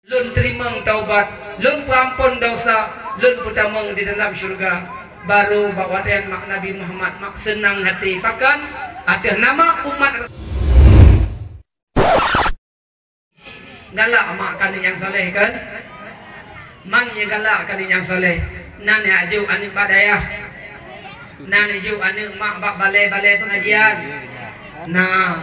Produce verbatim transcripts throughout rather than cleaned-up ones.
Lôn teurimong taubat, lôn peuamphon desya, lôn peutamong di dalam syeuruga. Barô bak watèe mak Nabi Muhammad mak seunang haté. Pakon? Ateueh nama umat Rasul. Galak mak keu aneuk nyang saleh kan? Man nyang galak keu aneuk nyang saleh. Nan nyang jok aneuk bak dayah. Nan jok aneuk mak bak balè-balè pengajian. Nah,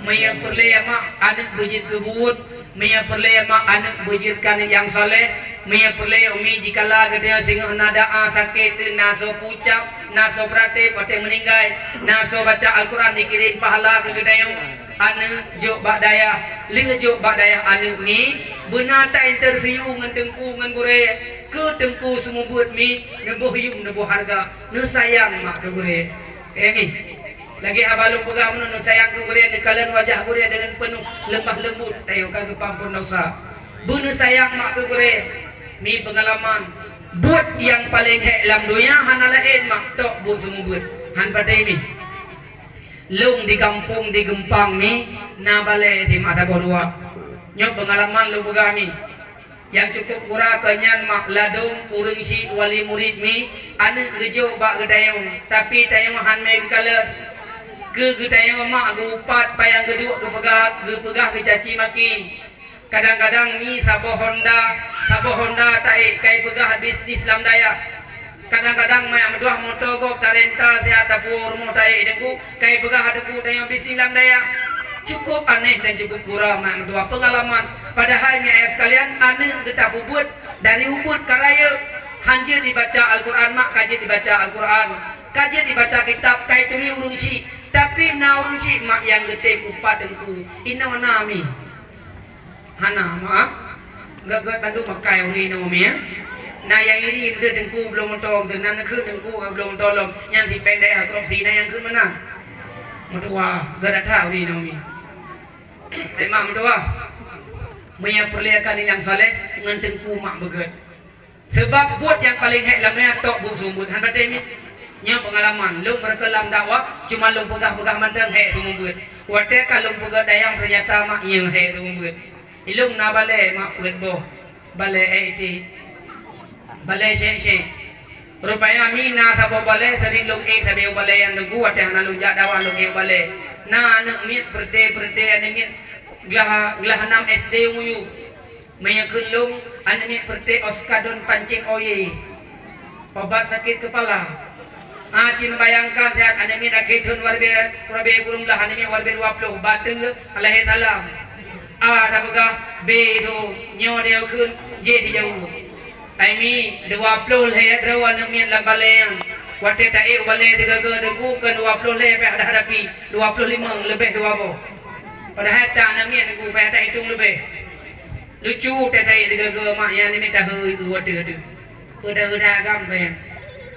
meunyo peureulèe mak aneuk beujeuet keu buet, meunyo peureulèe mak aneuk beujeuet keu aneuk nyang saleh, meunyo peureulèe umi jikala geutanyoe singoh na daa sakét, na soe pucap, na soe beuratéb watèe meuninggai, na soe baca Al-Quran dikirém pahala keu geutanyoe. Aneuk jok bak dayah, lheueh jok bak dayah aneuk mi, beuna ta interview ngon teungku ngon gurèe, keu teungku seumeubeuet mi neuboh yuem neuboh hareuga, neusayang mak keu gurèe. Eh mi, lagèe haba lôn peugah meunan, neusayang keu gurèe, neukalon wajah gurèe deungon peunoh leumah leumbot, tayue ka geupeuamphon desya. Beuneusayang mak keu gurèe, mi peungalaman. Buet nyang paleng hèk lam donya hana laén mak tok buet seumeubeuet. Han patéh mi. Lôn di gampông di Geumpang mi na balè di mak saboh dua. Nyoe peungalaman lôn peugah mi. Nyang cukup gura keu nyan mak ladôm ureueng chik wali murit mi, aneuk geujok bak geutanyoe, tapi tanyoe han mè geukalon. Keu geutanyoe mak geuupat payang geuduek geupeugah, geupeugah geucaci maki. Kadang-kadang mi saboh honda, saboh honda taék kai peugah bisnis lam dayah. Kadang-kadang manyak meutuah moto gob tarenta siat tapuwoe rumoh taék teungku, kai peugah teungku tanyoe bisnis lam dayah. Cukup aneh dan cukup gura manyak meutuah peungalaman. Padahai mi ayah sekalian, aneuk geutapeubuet dari ubeut ka rayeuk. Han jeuet dibaca Al-Quran mak, ka jeuet dibaca Al-Quran. Ka jeuet dibaca kitab, kai turi ureueng chik. Tapi na ureueng chik mak nyang geutém upah teungku. Inoe na mi. Hana, mak. Gèt-gèt bandum makai ureueng inong mi, ya. Na nyang iri meuseue teungku bloe moto, meuseue na neukheun teungku ka bloe moto lom. Nyan si péng dayah korupsi na nyang kheun meunan. Meutuwah, gèt that ureueng inong mi. Eh, mak meutuwah. Meunyo peureulèe keu aneuk nyang saleh, ngon teungku mak beugèt. Sabab buet nyang paleng hèk lam donya tok buet seumeubeuet, han patéh mi. Nyoe peungalaman, lôn meureuka lam dakwah, cuma lôn peugah-peugah mantong hèk seumeubeuet. Watèe ka lôn peugah dayang, teunyata mak nyoe hèk seumeubeuet. Ilôn na balè mak peuet boh, balè ék ti, balè syèk-syèk. Rupanya mi na saboh balè sering lôn ék sabe balè nyang teungku, watèe hana lôn jak dakwah lôn ék balè. Na aneuk miet peureté-peureté aneuk miet glah, glah nam S D meuyueb. Meunyo kheun lôn, aneuk miet peureté Oskadon pancéng oye. Obat sakét keupala. Ah, ci neubayangkan that aneuk miet akhé thôn warbe, warbe kureueng blah aneuk miet warbe dua ploh, bateue, alaihi salam. Ah, tapeugah, "Bé, nyoe deh kheun, jéh jaweueb." Ai mi, dua ploh lhèe droe aneuk miet lam balè nyan. Watèe taék balè sigoe-goe teungku keu dua ploh lhèe pih dah hadapi, dua ploh limong leubeh dua boh. Padahai ta aneuk miet teungku payah taitong leubeh. Lucu teutai sigoe-goe mak nyan ni mita heu iku watèe teuh. Peue dah agam keu nyan.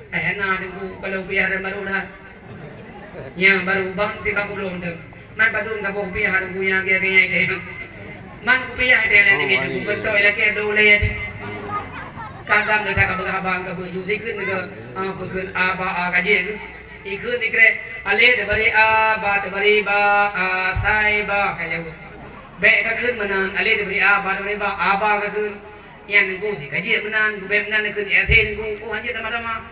Eh, hana teungku kalau kupiah dan baru dah. Nya baru bang si bang ulôn tu. Man padum saboh kupiah teungku nyan gaya-gaya teh. Man kupiah teh lé ni teungku beutôi lagi ada uleh teh. Kadang dah tak berhabar ke baju sikit ke, ah, peukheun a ba a kaji ke. Ikheun ikrek, alif teubari a, ba teubari ba, a sai ba, ka jaweueb. Bèk kakheun meunan, alif teubari a, ba teubari ba, aba kakheun. Nyan teungku si ka jeuet meunan, gubèe meunan neukheun i até teungku, oh, hanjeuet tamah-tamah.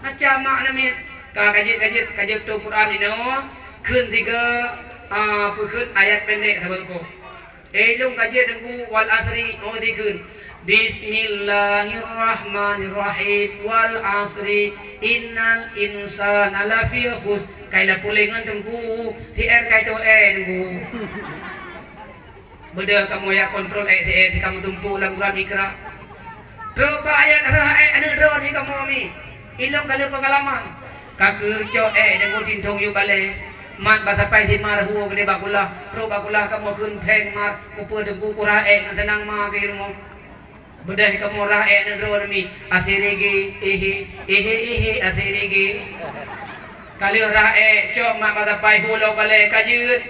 Macam mak namiet, ka, ka jeuet, ka jeuet, ka jeuet tueng Quran inoe, kheun sigoe, a, peukheun ayat pendek saboh teupok. Eh, lôn ka jeuet teungku, wal asri, oh, dikheun. Bismillahirrahmanirrahim. Wal asri, innal insana lafi khusr. Kai la puléh ngon teungku, si er kai toh eh teungku. Beudôh kamoe jak kontrol eh si eh si kamoe tumpôk lam bulan Iqra. Trok bak ayat rhah eh aneuk droeneuh kamoe ni. Ilôn ka lheueh peungalaman. Ka keucok eh deungon tintong yub balè. Mat bak sapai si mar huo keudeh bak kulah. Trok bak kulah kamoe kheun phèng mar, kupeue teungku kurhah eh ngon seunang ma keu rumoh. Beudôh kamoe rhah eh aneuk droeneuh mi. Asirigi, ihi, ihi, ihi, asirigi. Ka lheueh rhah eh, cok mat bak sapai huo lom balè, ka jeuet.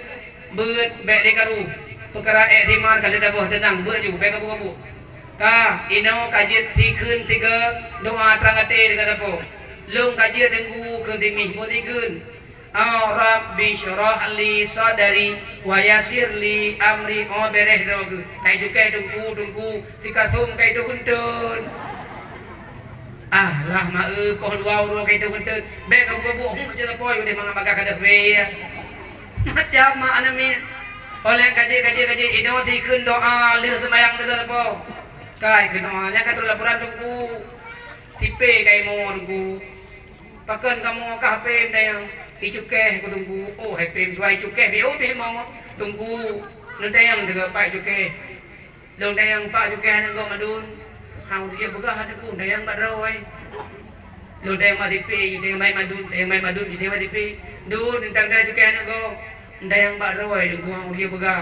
Beuet, bèk dikaru. Peukara ék si mar ka lheueh taboh, teunang, beuet ju, bèk kabôh-kabôh. Ka, inoe ka jeuet sikheun sigoe doa trang até deungon sapo. Lôn ka jeuet teungku kheun si mih, beuet sikheun. Oh, Rabbi syrah li sadri wa yassir li amri. Oh, bereh droe geuh. Kai cukéh teungku, teungku, sikalsôm kai toh geunteun. Ah, lah ma-e poh dua uroe kai toh geunteun. Bèk ka buka buet huk je lapor, udeh mangat bagah ka deuh bèe. Macam mak aneuk miet. Oleh kaji, kaji, kaji, inoe sikheun doa lheueh seumayang teugah lapor. Kai keunoe, nyan ka troh laporan teungku. Sipé kai mo teungku. Pakon kamoe ka H P meudayang? Icukéh ku teungku. Oh, H P meutuah icukéh, biôh pih mo teungku. Neudayang teugah pat icukéh. Lôn dayang pat cukéh aneuk gob madun. Hana jeuet peugah teungku, dayang bak droe. Lôn dayang bak sipé, dayang bak madun, dayang bak madun, dayang bak sipé. Dun, tang dayang cukéh aneuk gob. Dayang bak droe teungku, hana jeuet peugah.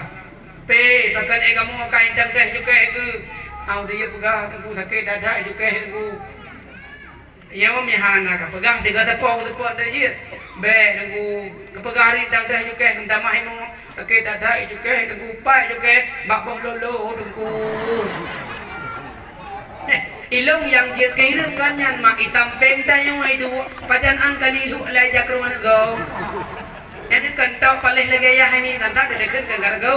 Pé, pakon éh kamoe ka intang teh cukéh keu. Hana jeuet peugah teungku, sakét that-that cukéh teungku. Nyoe meuhana ka peugah sigoe teupông-teupông dak jeuet. Bèk teungku, geupeugah ri dang deh cukéh geutamah imo. Oke, that-that cukéh teungku, pat cukéh bak boh lolo teungku. Ilông nyang jeuet keu hireuen kon nyan mak, isampéng tanyoe iduek, pajan an kali lhok lai jakrong aneuk gob. Nyan keuntôk paléh lagèe yah ini, tanta geudekheun keu gargo.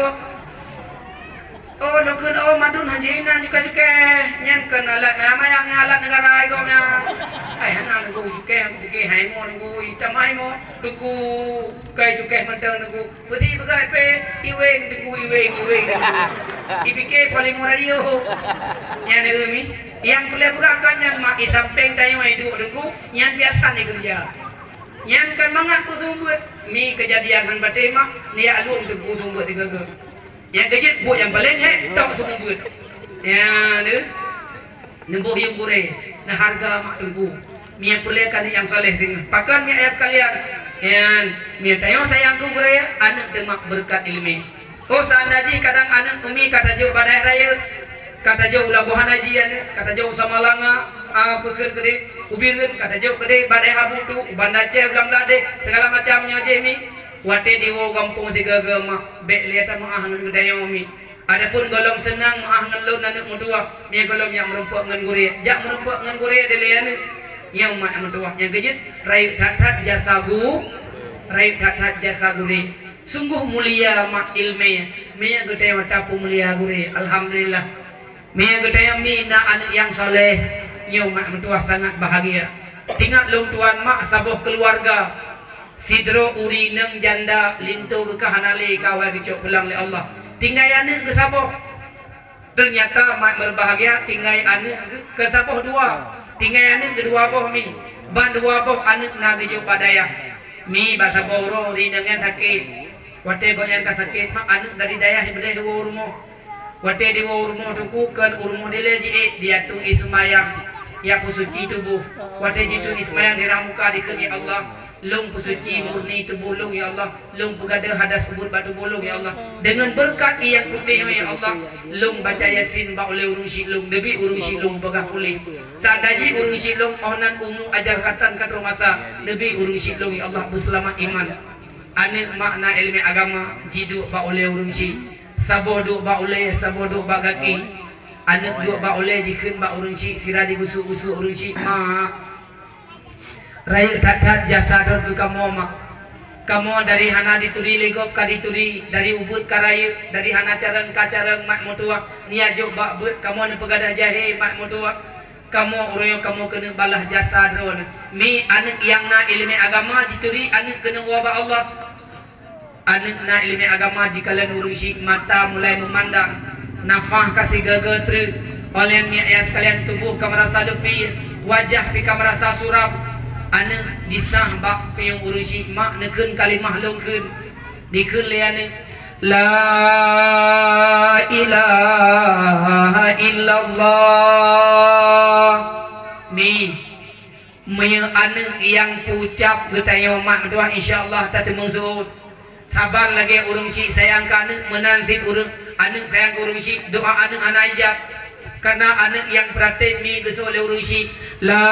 Oh, lôn kheun, oh, madun hanjeuet inan cukéh-cukéh. Nyan kon alat mayang-mayang, nyan alat negara igom nyan. Hai, hana teungku cukéh, cukéh hai mo teungku, itam hai mo teungku, kai cukéh mantong teungku. Peuti peugah pé, iweng teungku, iweng, iweng teungku. Ipike volume radio. Nyan teungku mi. Nyang peureulèe peugah kon nyan mak, isampéng tanyoe iduek teungku, nyan biasa ni keureuja. Nyan kon mangat peuseumeubeuet, mi keujadian han batèe mak, neujak lôn teungku seumeubeuet sigoe-goe. Nyang keujeuet buet nyang paleng hék, tok seumeubeuet. Nyan, neuboh yuem gurèe, neuhareuga mak teungku. Miet peureulèe keu aneuk nyang saleh singoh. Pakon miet ayah sekalian? Nyan, miet tanyoe sayang keu gurèe, aneuk teumat beureukat ileumèe. Oh, seandai jih kadang aneuk umi ka tajok bak dayah rayeuk, ka tajok u Labuhan Haji aneuk, ka tajok u Samalanga, a, peue kheun keudéh, u Bireuen, ka tajok keudéh bak dayah Abu Tu, u Banda Aceh, u Lam Gladeh, segala macam nyoe jih mi. Watèe diwoe gampông sigoe-goe mak, bèk lé tameu'ah ngon geutanyoe mi. Adapun gohlom seunang meu'ah ngon lôn aneuk meutuwah, mi gohlom nyang meurumpok ngon gurèe. Jak meurumpok ngon gurèe dilèe aneuk. Nyoe mak meutuwah nyang keujeuet, rayeuk that-that jasa gu-, rayeuk that-that jasa gurèe. Sungguh mulia mak ileumèe, mi geutanyoe tapeumulia gurèe. Alhamdulillah. Mi geutanyoe mi na aneuk nyang saleh, nyoe mak meutuwah sangat bahagia. Teuingat lôn tuan mak saboh keuluwarga, sidroe ureueng inong janda linto geuh ka hana lé ka awai geucok pulang lé Allah. Tinggai aneuk geuh saboh. Teunyata mak meubahagia tinggai aneuk geuh keu saboh dua. Tinggai aneuk geuh dua boh mi. Ban dua boh aneuk na geujok bak dayah. Mi bak saboh uroe ureueng inong nyan sakét. Watèe gobnyan ka sakét mak, aneuk dari dayah ibeudeh woe u rumoh. Watèe diwoe u rumoh teungku, kon u rumoh dilèe jiék, diatô ie seumayang, jak peusuci tuboh. Watèe jitô ie seumayang dirhah muka dikheun, "Ya Allah, lôn peusuci murni tuboh lôn, ya Allah, lôn peugadôh hadas ubeut bak tuboh lôn, ya Allah. Deungon beureukat ie nyang putéh nyoe, ya Allah, lôn baca Yasin bak ulèe ureueng syik lôn, neubi ureueng syik lôn peugah puléh. Seandai jih ureueng syik lôn 'oh nan umu ajal khatan ka troh masa, neubi ureueng syik lôn, ya Allah, beuseulamat iman." Aneuk mak na ileumèe agama, jiduek bak ulèe ureueng syik. Saboh duek bak ulèe, saboh duek bak gaki. Aneuk duek bak ulèe jikheun bak ureueng syik, sira digusuk-gusuk ureueng syik, "Mak, rayeuk that-that jasa droe keu kamoe, mak. Kamoe dari hana jituri lé gob ka jituri, dari ubeut ka rayeuk, dari hana carông ka carông, mak meutuwah, neujak jok bak beuet kamoe neupeugadôh jahé, mak meutuwah." Kamoe ureueng nyoe kamoe keuneuk balaih jasa droeneuh. Mi aneuk nyang na ileumèe agama jituri aneuk keuneuk woe bak Allah. Aneuk na ileumèe agama jikalon ureueng syik mata mulai meumandang, nafah ka sigoe-goe treuk. Óh lheueh nyan, ayah sekalian, tuboh ka meurasa leupie, wajah pih ka meurasa suram. Aneuk disah bak piôh ureueng syik, "Mak, neukheun kalimah lôn kheun." Dikheun lé aneuk, "La ilaha illallah." Mi, meunyoe aneuk nyang peucap geutanyoe mak meutuwah, insya Allah tateumeung seuôt. Saban lagèe ureueng syik sayang keu aneuk, meunan cit ureueng, aneuk sayang keu ureueng syik, doa aneuk hana ijab. Kareuna aneuk nyang peuraten mi geusoe lé ureueng syik, "La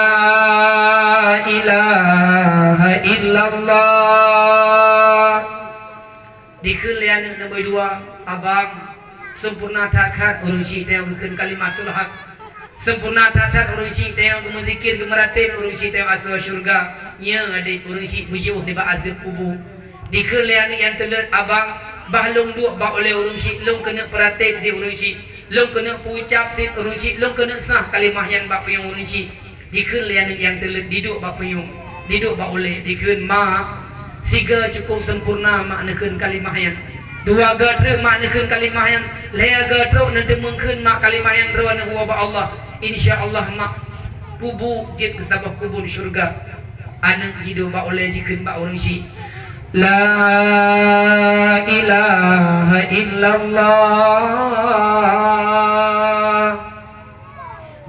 ilaha illallah." Dikheun lé aneuk nombor dua, "Abang, sempurna that khat ureueng syik tanyoe geukheun kalimatul haq." Sempurna that-that ureuëng syiek tanyoe geumeuzikir, geumeuratéb, ureuëng syiek tanyoe asoe syeuruga. Nyoe adik, ureuëng syiek beujiôh nibak azeueb kubu. Dikheun lé aneuk nyang teuleut, "Abang, bah lôn duek bak ulée ureuëng syiek, lôn keuneuk peuratéb sit ureuëng syiek, lôn keuneuk peuucab sit ureuëng syiek, lôn keuneuk sah kalimah nyan bak payong ureuëng syiek." Dikheun lé aneuk nyang teuleut, "Diduek bak payong, diduek bak ulée." Dikheun, "Mak, siga cukôp sempurna mak neukheun kalimah nyan. Dua ga treuk mak neukheun kalimah nyan, lhée ga trok neuteumeung kheun mak kalimah nyan droe neuwoe bak Allah. Insya Allah mak, kubu jeuet keu saboh kubun syeuruga." Aneuk jiduek bak ulée jikheun bak ureuëng syiek, "La ilaha illallah."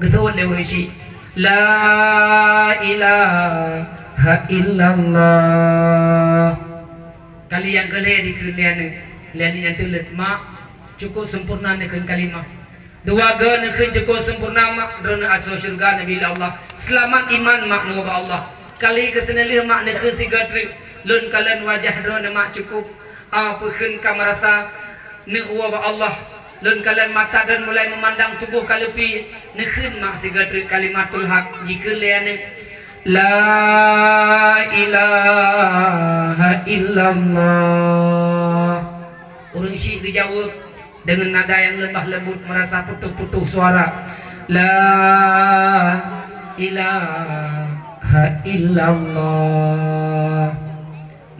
Geuseuôt lé ureuëng syiek, "La ilaha illallah." Kali nyang keulhée dikheun lé aneuk, lé aneuk nyang teuleut, "Mak, cukôp sempurna neukheun kalimah. Dua ga neukheun cukôp sempurna mak, droeneuh asoe syeuruga neubi lé Allah. Seulamat iman mak neuwoe bak Allah. Kali keusineulheueh mak neukheun siga treuk, lôn kalon wajah droeneuh mak cukôp, a, peukheun ka meurasa neuwoe bak Allah. Lôn kalon mata droeneuh mulai meumandang tuboh ka leupie, neukheun mak siga treuk kalimatul hak." Jikheun lé aneuk, "La ilaha illallah." Ureuëng syiek geujaweueb deungon nada nyang leumbah leumbut, meurasa putôh-putôh suara, "La ilaha illallah."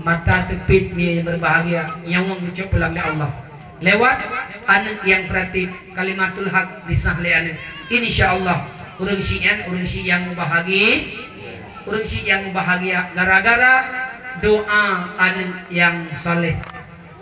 Mata teupiet mi nyang berbahagia, nyawöng geucok pulang lé Allah. Lewat aneuk nyang peuratéb kalimatul hak disah lé aneuk. Insya Allah, ureuëng syiek nyan, ureuëng syiek nyang mubahagi-, ureuëng syiek nyang mubahagia gara-gara doa aneuk nyang saleh.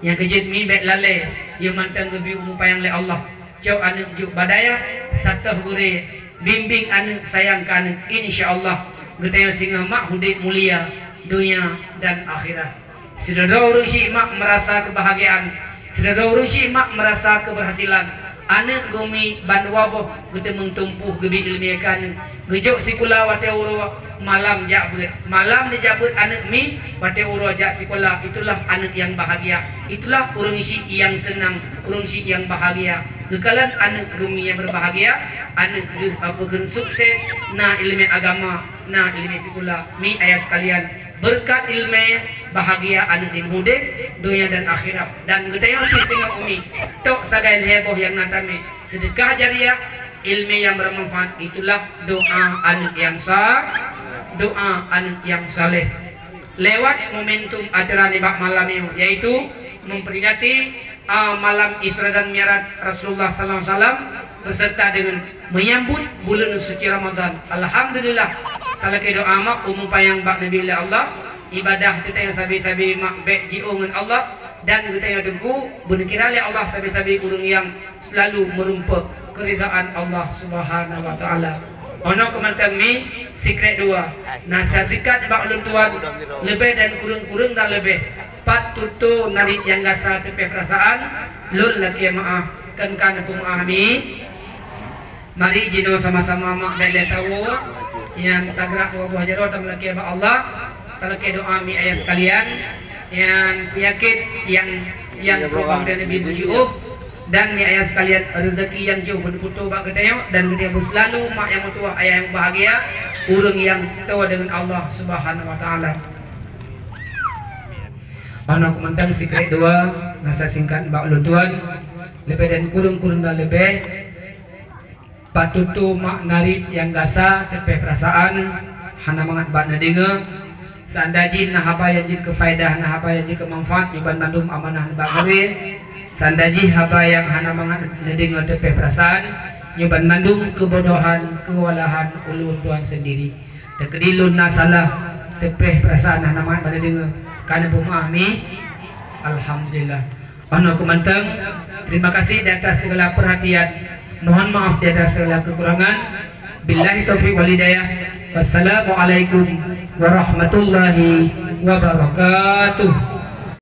Nyang keujeuet mi bék lalée, yoh mantong geubri umu panyang lé Allah. Cok aneuk jok bak dayah, satoh gurée, bimbéng aneuk, sayang keu aneuk. Insya Allah, geutanyoe singoh mak udeb mulia donya dan akhirat. Sidroe-droe ureuëng syiek mak meurasa keubahagiaan. Sidroe-droe ureuëng syiek mak meurasa keubeurhasilan. Aneuk geumi bandua boh geuteumeung tumpôh, geubi iéleumé keu aneuk. Geujok sikula watée uroe malam jak beuet. Malam neujak beuet aneuk mi, watée uroe jak sikula. Itulah aneuk nyang bahagia. Itulah ureuëng syiek nyang seunang, ureuëng syiek nyang bahagia. Geukalon aneuk geumi nyang berbahagia, aneuk geuh, a, peukheun sukses, na iéleumé agama, na iéleumé sikula. Mi ayah sekalian, beureukat iéleumé, bahagia aneuk di udeb, donya dan akhirat. Dan geutanyoe pih singoh umi, tok sagai lhée boh nyang na tamé. Seudeukah jariah, iéleumé nyang bermanfaat, itulah doa aneuk nyang sa-, doa aneuk nyang saleh. Lewat momentum acara nibak malam nyoe, yaitu memperingati, a, malam Isra dan Mi'raj Rasulullah sallallahu alaihi wasallam, beserta dengan menyambut buleuen suci Ramadan. Alhamdulillah, talakée doa mak umu panyang bak Nabi lé Allah, ibadah geutanyoe sabe-sabe mak bék jiôh ngon Allah, dan geutanyoe teungku beuneukira lé Allah sabe-sabe ureuëng nyang selalu meurumpok keuridaan Allah Subhanahu wa Taala. Ono keumantang mi, sikrek dua, nasihat singkat bak ulôn tuan, leubeh dan kureueng-kureueng dan leubeh. Pat tutoe narit nyang gasa teupeh peurasaan, lôn lakée meuáh, kon ka neupeumaáh mi. Mari jinoe sama-sama mak dan lé tawoe, nyang tagrak dua boh jaroe tameulakée bak Allah, talakée doa mi ayah sekalian, nyang penyakit nyang, nyang peurubang dan Nabi beujiôh, dan mi ayah sekalian rezeki nyang jôh beuteuputoe bak geutanyoe, dan geutanyoe beuselalu mak nyang meutuwah ayah nyang bahagia, ureuëng nyang toe deungon Allah Subhanahu wa Taala. Hana keumantang sikrek dua, nasihat singkat bak ulôn tuan, leubeh dan kureueng-kureueng dan leubeh. Pat tutoe mak narit nyang gasa teupeh peurasaan, hana mangat bak neudeungoe. Seandai jih na haba nyang jeuet keu faedah, na haba nyang jeuet keu manfaat, nyoe ban mandum amanah nibak gurée. Seandai jih haba nyang hana mangat neudeungoe teupeh peurasaan, nyoe ban mandum keubodohan, keuwalahan ulôn tuan sendiri. Teukeudi lôn na salah, teupeh peurasaan hana mangat bak neudeungoe, ka neupeumaáh mi. Alhamdulillah. Hana keumantang, terima kasih di atas segala perhatian. Mohon maaf di atas segala kekurangan. Billahi taufiq wal hidayah. Wassalamualaikum warahmatullahi wabarakatuh.